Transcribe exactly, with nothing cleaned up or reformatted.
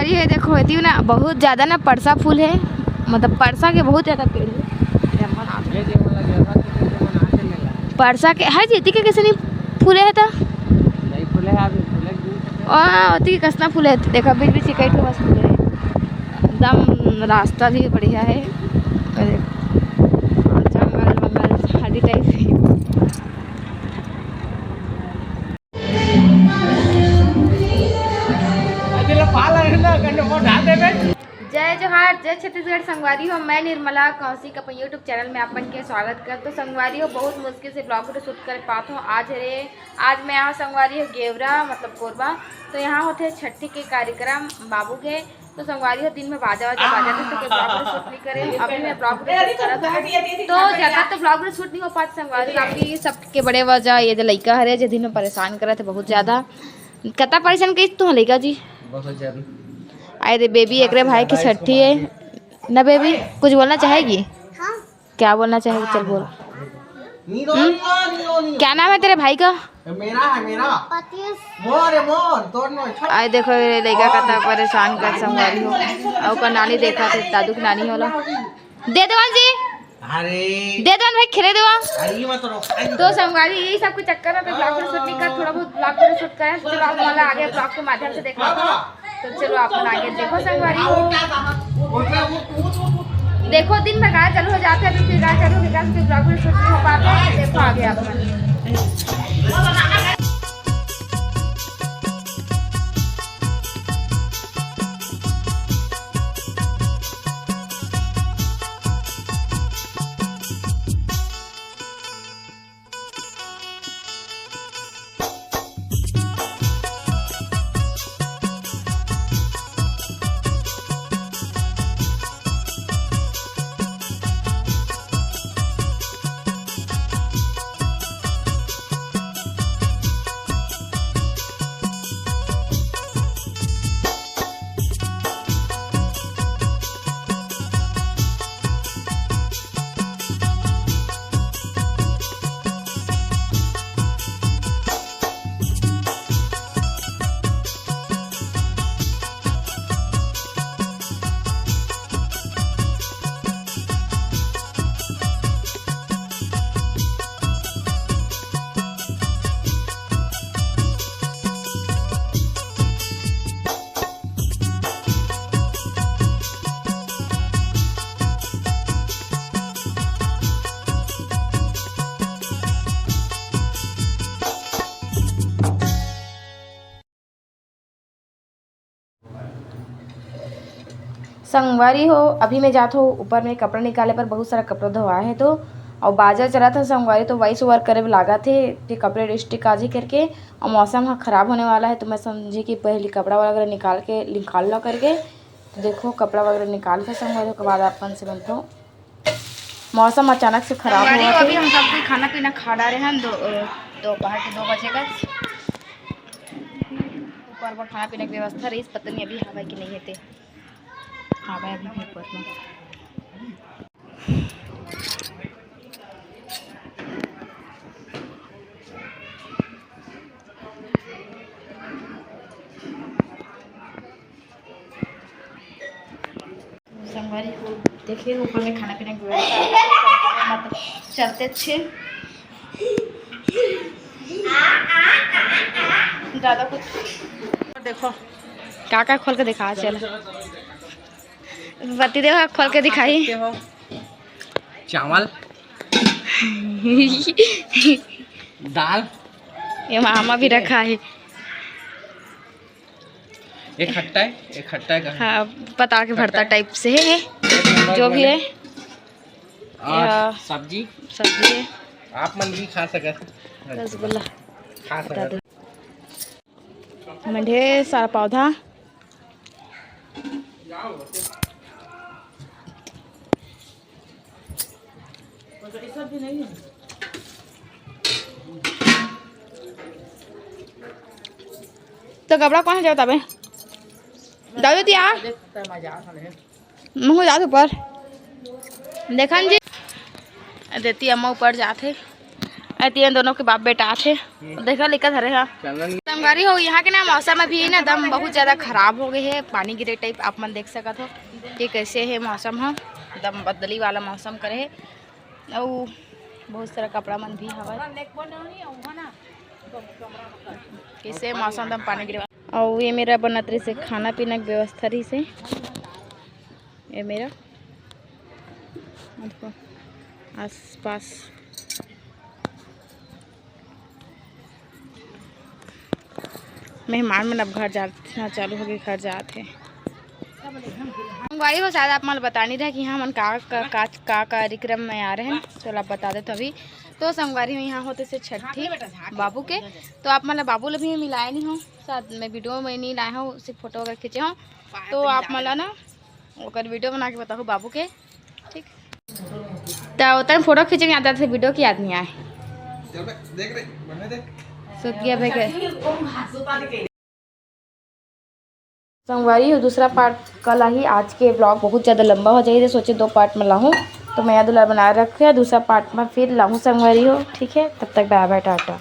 ये देखो, एती ना बहुत ज्यादा ना परसा फूल है, मतलब परसा के बहुत ज्यादा पेड़ है। ये जे वाला जगह के तो बना के मिला। परसा के है जी, एती के कैसे नहीं फूले है तो? नहीं फूले है अभी, फूले। आ, ओती के कसना फूले है, देखो बीच बीच के कई ठो बस फूले है। एकदम रास्ता भी बढ़िया है। अरे, जंगल वंगल झाड़ी टाइप है। जय जोहार, जय छत्तीसगढ़। संगवारी हो, मैं निर्मला कौशिक अपन YouTube चैनल में अपन के स्वागत करत हों। संगवारी हो, बहुत मुश्किल से ब्लॉग वीडियो शूट कर पात हों। आज रे, आज मैं आए हों संगवारी हो गेवरा, मतलब कोरबा। तो यहाँ होथे छट्ठी के कार्यक्रम बाबू के। तो संगवारी हो, दिन में बाजा वाजा बाजत हे, तो कोई ब्लॉग वीडियो शूट नहीं करे। अभी मैं ब्लॉग वीडियो शूट करत हों, तो ज्यादा तो ब्लॉग वीडियो शूट नहीं हो पात संगवारी। अभी सबके बड़े वजह ये जो लइका हरे, जे दिन में परेशान करत हे बहुत ज्यादा। कतना परेशान करिस तू लइका जी? बहुत ज्यादा। आए दे बेबी, एकरे भाई की छट्ठी है ना बेबी, कुछ बोलना चाहेगी? हाँ। क्या बोलना चाहेगी? चल बोल। नीरो, हम्म? नीरो, नीरो, नीरो। क्या नाम है तेरे भाई का? मेरा है, मेरा। पतियस। मोर है, मोर, तोर में, छोड़। आए देखो, ये लइका कतना परेशान कर संगवारी हो। अउ का नानी देखा थे, दादू की नानी होला। दे दो जी। अरे। दे दो भाई, खेले देवा। अरे, ये मत रोक। तो संगवारी, यही सब के चक्कर में ब्लॉग वीडियो शूट नहीं कर, थोड़ा बहुत ब्लॉग वीडियो शूट करें, तो चलो आप वाला आगे ब्लॉग के माध्यम से देखा था। तो चलो, अपन आगे देखो संगवारी हो। देखो, दिन भर गाय चालू हो जाते हैं, तो फिर गाय चालू हो गया, फिर ब्लॉग वीडियो शूट नहीं हो पाता है। देखो आगे आप मन। संगवारी हो, अभी मैं जात हों ऊपर में कपड़ा निकाले बर, बहुत सारा कपड़ा धोवाए हे तो, अउ बाजा चलत हे संगवारी, तो वॉइस ओवर करे बर लागत हे कि कपड़े डिस्ट्रिक्ट आ जाही करके, अउ मौसम ह खराब होने वाला है, तो मैं समझी कि पहली कपड़ा वगैरह निकाल के, निकाल लो करके। तो देखो, कपड़ा वगैरह निकाल के संगवारी, ओकर बाद अपन से बनथों। मौसम अचानक से खराब संगवारी हो, हुआ अभी थे। हम सब कोई खाना पीना खा डारे हैं, दो, अ, दोपहर के दो बजे का। ऊपर बर खाना पीना के व्यवस्था रहिस, पता नहीं अभी हवय कि नहीं हे ते। हवय अभी भी ऊपर में। संगवारी हो, देखे ऊपर में खाना पीना के व्यवस्था, मतलब, चलते अच्छे। ज्यादा कुछ देखो, का का खोल के दिखा, चल। पति देव हा खोल के दिखाई। चावल, दाल। ये मामा भी रखा है। एक खट्टा है, एक खट्टा है का? हाँ, पता के भरता टाइप से है, जो भी है। और सब्जी, सब्जी है। आप मन भी खा सकत। रसगुल्ला खा सकत। मन ढेर सारा पौधा। तो कपड़ा कौन जाता बे? दादू दिया। मुँह जात ऊपर। देखन जी। देती अम्मा ऊपर जात हे। तीन दोनों के बाप बेटा आथे। देखा लिखा धरे हा। संगवारी हो, यहाँ के ना मौसम अभी ना दम बहुत ज्यादा खराब हो गए है, पानी गिरे टाइप आप मन देख सकत हो कि कैसे है मौसम ह। दम बदली वाला मौसम करे है, अउ बहुत सारा कपड़ा मन भी हवय। कैसे मौसम दम पानी गिरे वाला। अउ ये मेरा बनत रहिसे खाना पीना के व्यवस्था रहिसे। ये मेरा आसपास मेहमान मन अब घर जाना चालू होगे, घर जात हे। संगवारी हो, शायद आप मन ल बता नहीं रहा कि यहाँ हमन का का, का, का कार्यक्रम में आ रहे हैं। चलो आप बता देते अभी। तो संगवारी हो, यहाँ होते से छठी बाबू के, तो आप मन ल बाबू ल भी मिलाए नहीं हो, शायद मैं वीडियो में नहीं लाए हूँ, सिर्फ फोटो वगैरह खींचे हूँ। तो आप मन ल ना ओकर वीडियो बना के बताहू बाबू के, ठीक। तो उतना फोटो खींचे के याद आते, वीडियो की याद नहीं आए। सुत गया भाई के। संगवारी हो, दूसरा पार्ट कल आही। आज के ब्लॉग बहुत ज़्यादा लंबा हो जाही, तो सोचे दो पार्ट में लाहूँ। तो मैं दुलार बनाए रखे, दूसरा पार्ट में फिर लाहूँ संगवारी हो, ठीक है। तब तक बाय बाय, टाटा।